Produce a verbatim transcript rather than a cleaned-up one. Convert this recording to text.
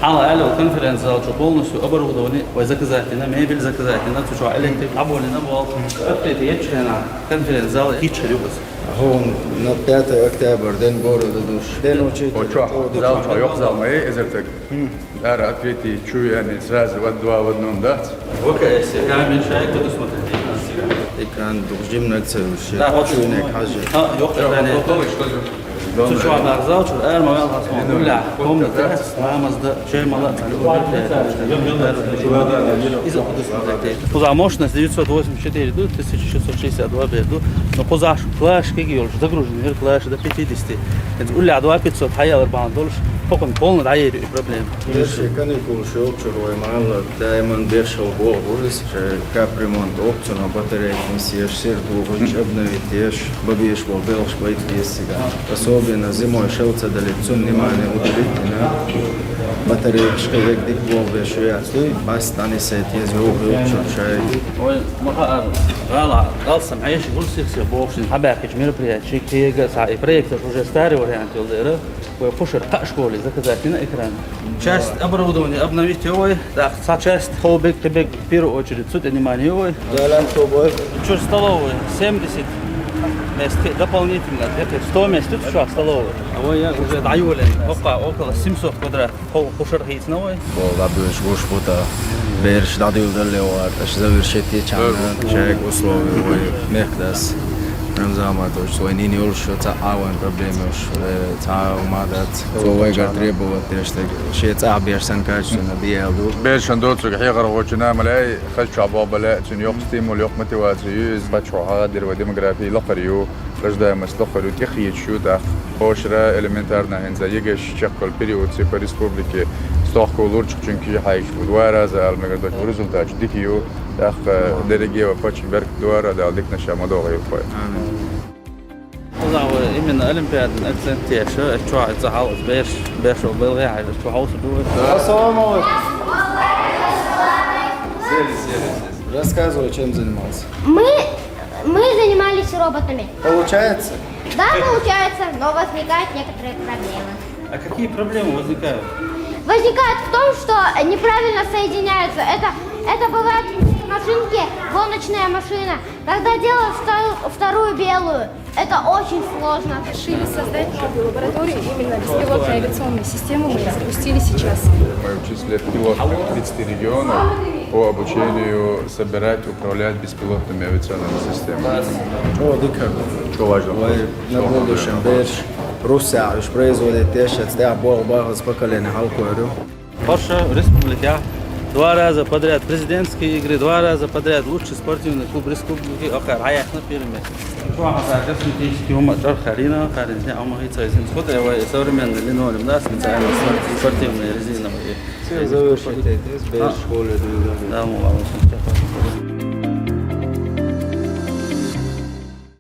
Хьала аьлла, конференц-зал чу полностью оборудование, вай заказать дина, мебель заказать дина, цу чу электрик дӀаболийна болх. Открытый еччхьана конференц-зал кийчхьар ю-кх из. Хьуна на пятое октября день города душ. День учителя. О, чу, зал чу, йоккха зал ма йий, эзар саг. Ара открытый чу яьнна, сразу в од-, два в одном дац. Окей, если камера шайка, то смотрите на себя. Экран дух жимнаг ца юш. Да, вот чуйнаг хьажа. А, йоккха экран. Цу чу а зал чу ара ма ваьлла хьо. Гуллехь, комната, ламаз да, чай мала, цхьа любой мероприятие. Иза кхуза мощность девятьсот восемьдесят четыре ду, тысяча шестьсот шестьдесят два бер ду. Но кхузахь класс кхига йолуш, загруженный класс до пятидесяти. ХӀинца уллехь два пятьсот хьаялар бахьана долуш, хӀокхунна полно дӀаери и проблема. Бершийн каникулаш йолчуьра вай ма-аллара, даиман берш хьалха боху вуьйса, шайн капремонт опцияно батарейка нисъеш, сира тухуш, обновить еш, бан безаш болу белхаш байта деза цигахь. Особенно зимой шел ца далийта, цунна внимание уделить дина, батарейкаш кхин дика болх беш ю яц дуй, баста дӀанисъе деза йоху йолчуьра шайн. Вай ма хаара, гӀала, алсам Ӏеша гур сих-сих бохуш, хьабаьхкича мероприятие, ши кега а, цхьа и проектор уже старый вариант йолу дера. Вай кхушара кхаа школе заказать дина экран. Часть оборудования обновить йо вай, тӀаккха цхьа часть хӀокху бега, кхин бега, в первую очередь, цу тӀе внимание йо вай. Чуьра столовая семьдесят мест, дополнительно где-то сто мест ю цу чохь столовая. А вай уже дӀайолийна, хӀокху около семьсот квадрат, хӀокху кхушара хийцина вай. Бо лабуьйш гуш бу та, бераш дӀадуьйладалле вара, аша завершить йичхьана, шайга условия вай мехкадас. Рамзан Ахматович, вайн йина йолуш цхьа а вайн проблема йолуш, э, цхьа а хӀума дац. Цо вайгара требовать деш дерг, шен цӀахь беш санна качественно де аьлла ду. Бершан доцург хьехархочун амале, хаза чохь боху бале, цуьнан йоккха стимул, йоккха мотивация ю иза. Паччахьо хьахадира вай демография лакхара ю, рождаемость лакхара ю, тӀехьа хеташ ю тӀаккха. Хьошара элементарно хӀинца ЕГЭ-ш чекхъяла период цига по республике стохка лурчу чуьнкий хьаьжча бу. Два раза ала мегар долчу результаташ дика ю. ТӀаккха дерриге а вай паччахьан беркат дора, Дала диканаш ма догӀийла вай. Амин. Кхузахь вай именно олимпиадан акцент теша, чохь а ца хьалха берш, берш вай белгӀе хьаьжча, чу хьовса ду вай. Ассаламу алейкум. Рассказывай, чем занимался. Мы, мы занимались роботами. Получается? Да, получается, но возникают некоторые проблемы. А какие проблемы возникают? Возникает в том, что неправильно соединяются. Это, это бывает в машинке, гоночная машина. Когда делают вторую, вторую белую, это очень сложно. Решили создать новую лабораторию, именно беспилотные авиационные системы мы запустили сейчас. Мы в числе пилотных тридцати регионов по обучению собирать, управлять беспилотными авиационными системами. О, дика. Чу важно. Вай на будущем берш Русехь уьш производить деш, шаьш тӀехь болх бан хаза поколение хьалакхуьур ю. Хьоша республикехь два раза подряд президентские игры, два раза подряд лучший спортивный клуб республики, окхара хьаяьккхина первое место. Чохь хьан косметический хӀума чӀарх хьарина, хьарина, хьан ма хийца иза. Хоть вай современный линолеум, да, специальный спортивный резиновый. Все завершить эти, берш школе дуьйладелла. Да, мо, мо, мо.